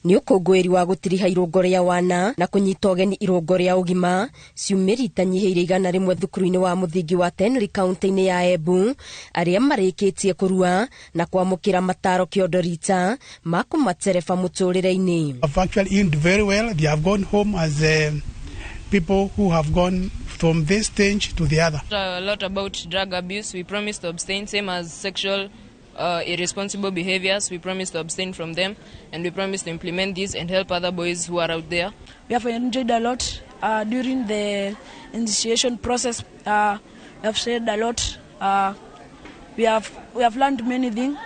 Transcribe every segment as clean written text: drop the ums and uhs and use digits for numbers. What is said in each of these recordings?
Nĩ ũkũngũĩri wa gũtiriha irũngo rĩa wana na kũnyita ũgeni irũngo rĩa ũgima ciumĩri itanyihĩire 100 thukuru-inĩ wa mũthingi wa Tenri kaunti-inĩ ya Embu arĩa marĩkĩtie kũrua na kwamũkĩra mataro kĩondo rita ma kũmatereba mũtũrĩre-inĩ. Have actually earned very well. They have gone home as people who have gone from this stage to the other. A lot about drug abuse. We promise to abstain, same as sexual irresponsible behaviors. We promise to abstain from them, and we promise to implement this and help other boys who are out there. We have enjoyed a lot during the initiation process. We have shared a lot. We have learned many things.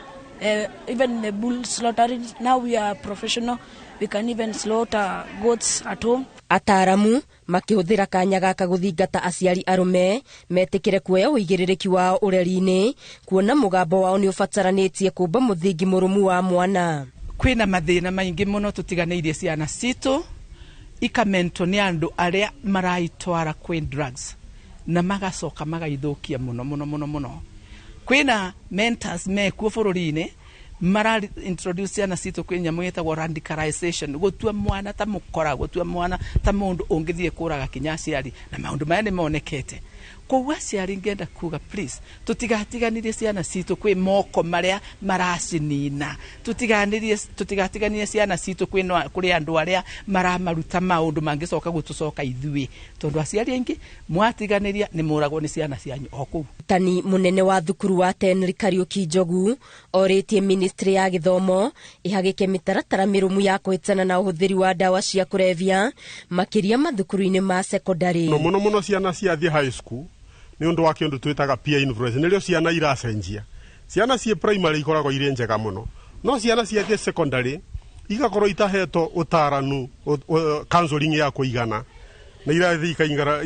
Even the bull slaughtering. Now we are professional. We can even slaughter goats at home. Ataramu makĩhũthĩra kanya gaka gũthingata aciari arũme metĩkĩre kuoya ũigĩrĩrĩki wao ũreri-inĩ, kuona mũgambo wao nĩ ũbataranĩtie kũmba mũthingi mũrũmu wa mwana. Kwĩna mathĩna maingĩ mũno tũtiganĩirie ciana citũ ikamentwo nĩ andũ arĩa maraitwara kwĩ drugs na magacoka magaithũkia mũno mũno mũno mũno. Kwĩna mentors mekuo bũrũri-inĩ mara introduce ciana citũ kwĩ nyamũ ĩtagwo radicalization, gũtua mwana ta mũkora, gũtua mwana ta mũndũ ũngĩthiĩ kũraga kinya aciari, na maũndũ maya nĩ monekete. Koguo aciari, ngenda kuga, please, tũtigatiganĩrie ciana citũ kwĩ moko marĩa maracinina, tũtiganĩrie, tũtigatiganĩrie ciana citũ kwĩ kũrĩ andũ arĩa maramaruta maũndũ mangĩcoka gũtũcoka ithuĩ, tondũ aciari aingĩ mwatiganĩria nĩ mũragwo nĩ ciana cianyu o kũu. Tani mũnene wa thukuru wa Tenri Kariuki Njogu orĩtie ministry ya gĩthomo ĩhagĩke mĩtaratara mĩrũmu ya kũhĩtana na ũhũthĩri wa ndawa cia kũrebia, makĩria mathukuru-inĩ ma sekondarĩ. Mũno mũno mũno ciana ciathiĩ high school nĩ ũndũ wa kĩndũ twĩtaga peer influence, nĩrĩo ciana iracenjia. Ciana ciĩ primary ikoragwo irĩ njega mũno, no ciana ciathiĩ secondary igakorwo itahetwo ũtaranu, counseling ya kũigana, na irathiĩ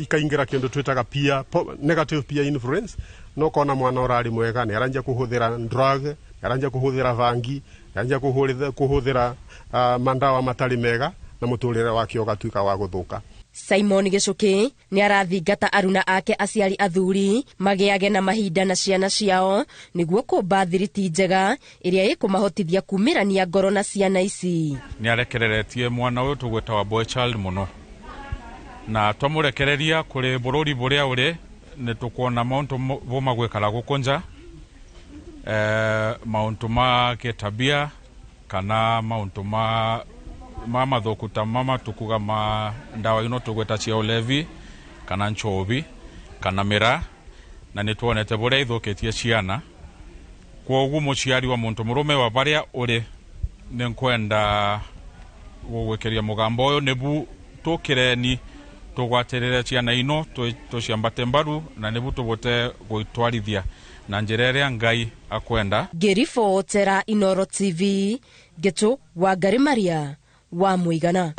ikaingĩra kĩndũ twĩtaga negative peer influence, no kona mwana ũrarĩ mwega nĩ aranjia kũhũthĩra drug, nĩ aranjia kũhũthĩra bangi, nĩ aranjia kũhũthĩra mandawa matarĩ mega, na mũtũrĩre wake ũgatuĩka wa gũthũka. Simon Gicuki nĩ arathingata aruna ake aciari athuri magĩage na mahinda na ciana ciao nĩguo kũmba thiriti njega ĩrĩa ĩkũmahotithia kumĩrania ngoro na ciana ici. Nĩ arekereretie mwana ũyũ tũgwĩta wa boy child mũno, na twamũrekereria kũrĩ bũrũri bũrĩa ũrĩ nĩ tũkuona maũndũ bũma gwĩkara gũkũ nja, maũndũ ma gĩtabia kana maũndũ ma mathũku ta mama tukuga ma ndawa ino tũgwĩta cia ulevi kana nchovi kana mĩraa, na nĩ tuonete bũrĩa ithũkĩtie ciana. Kwoguo mũciari wa mũndũ mũrũme wa barĩa ũrĩ, nĩ nkwenda gũgwĩkĩria mũgambo ũyũ nĩbu tũkĩreni tũgwatĩrĩre ciana ino, tũciambate mbaru na nĩbu tũbote gũitwarithia na njĩra ĩrĩa Ngai akwenda. Ngĩribotera Inoro TV, Ngĩtũ Wangari Maria wa Mũigana.